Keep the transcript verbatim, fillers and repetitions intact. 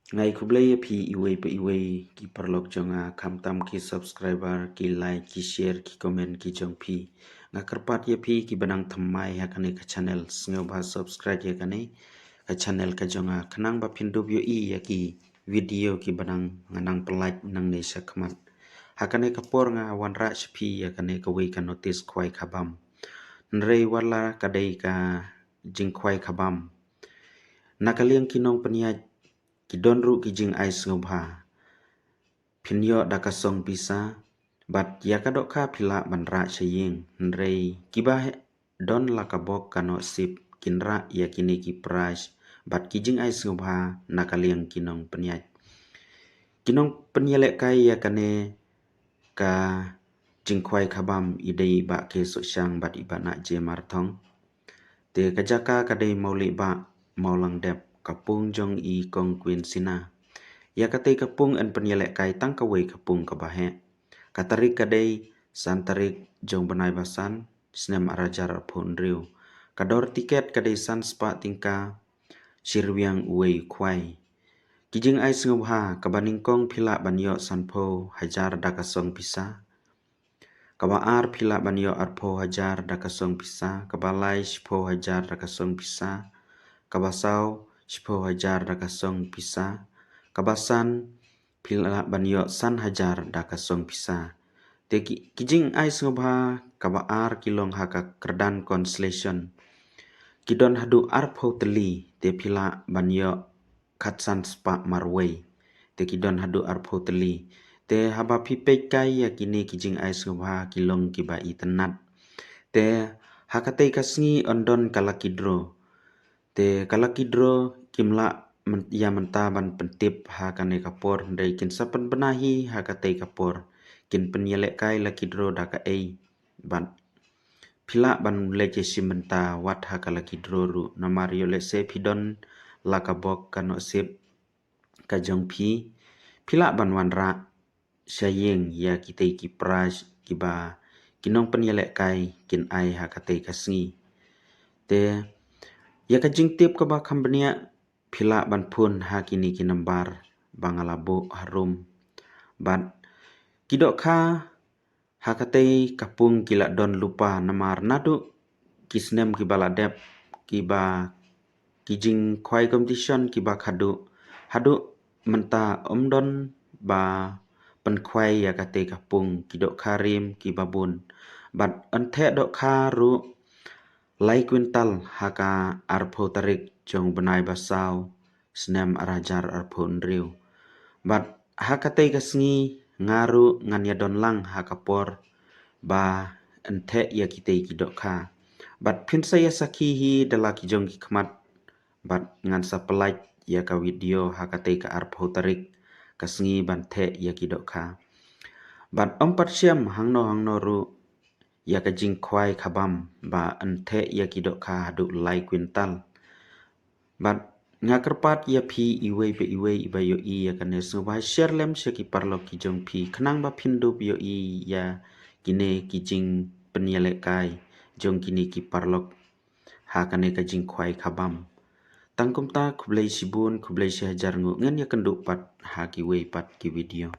Nga ai khublei ïa phi iwei pa iwei ki paralok jong nga, khamtam ki subscriber, ki like, ki share, ki comment ki jong phi. Nga kyrpad ïa phi kiba nang thymmai ha kane ka channel, sngewbha subscribe ïa kane ka channel ka jong nga, khnang ba phin dup ïohi ïa ki video kiba nang, nga nang pyllait nangne shakhmat. Ha kane ka por nga wanrah sha phi ïa kane kawei ka notice khwai khabam. Hynrei wat la ka dei ka jingkhwai khabam, na ka liang ki nongpynïaid ki don ruh ki jingai sngewbha. Phin ïoh da ka song pisa, bad ïa ka dohkha phi lah ban rah sha ïing, hynrei kiba heh don la ka bok ka nohsip kin rah ïa kine ki prize bad ki jingai sngewbha na ka liang ki nongpynïaid. Ki nongpynïalehkai ïa kane ka jingkhwai khabam i dei i Bah K Sohshang bad i Bah Nahje Marthong. Te ka jaka ka dei Mawlih Bah, Mawlangdep, ka pung jong i Kong Queen Sina. Ïa katei ka pung yn pynïalehkai tang kawei ka pung kaba heh. Ka tarik ka dei san tarik jong bnai ba san, snem ar hajar arphew hynriew. Ka dor tiket ka dei san spah tyngka, shirwiang uwei u khwai. Ki jingai sngewbha, kaba nyngkong phi lah ban ïoh sanphew hajar da ka song pisa. Kaba ar phi lah ban ïoh arphew hajar da ka song pisa, kaba lai shiphew hajar da ka song pisa, kaba saw shiphew hajar da ka song pisa, kaba san phi lah ban ïoh san hajar da ka song pisa. Te ki, ki jingai sngewbha kaba ar ki long ha ka kyrdan consolation. Ki don haduh arphew tylli, te phi lah ban ïoh khatsan spah marwei. Te ki don haduh arphew tylli. Te haba phi peit kai ïa kine ki jingai sngewbha ki long kiba itynnat. Te ha katei ka sngi yn don ka lucky draw. Te ka lucky draw kim lah myn-, ïa mynta ban pyntip ha kane ka por, hynrei kin sa pynbna hi ha katei ka por. Kin pynïalehkai lucky draw da kaei. Bad phi lah ban leit ïashim bynta wat ha ka lucky draw ruh, namar ïoh lehse phi don la ka bok ka nohsip ka jong phi, phi lah ban wanrah sha ïing ïa kitei ki prize kiba ki nongpynïalehkai kin ai ha katei ka sngi. Te ïa ka jingtip kaba kham bniah phi lah ban phone ha kine ki nambar ba nga la buh harum. Bad ki dohkha ha katei ka pung ki la don lypa, namar naduh ki snem kiba la dep, kiba ki jingkhwai competition kiba khadduh, haduh mynta ym don ba pynkhwai ïa katei ka pung, ki dohkha rim kiba bun. Bad yn theh dohkha ruh lai kwintal ha ka arphew tarik jong bnai ba saw, snem ar hajar arphew hynriew. Bad ha katei ka sngi nga ruh ngan ïadon lang ha ka por ba yn theh ïa kitei ki dohkha. Bad phin sa ïa sakhi hi da la ki jong ki khmat, bad ngan sa pyllait ïa ka video ha katei ka arphew tarik ka sngi ban theh ïa ki dohkha. Bad ym pat shem hangno hangno ruh ïa ka jingkhwai khabam ba yn theh ïa ki dohkha haduh lai kwintal. Bad nga kyrpad ïa phi iwei pa iwei iba ïohi ïa kane, sngewbha share lem sha ki paralok ki jong phi, khnang ba phin dup ïohi ïa kine ki jingpynïalehkai jong kine ki paralok ha kane ka jingkhwai khabam. Tang kumta, khublei shibun, khublei shihajar nguh, ngan ïakynduh pat ha kiwei pat ki video.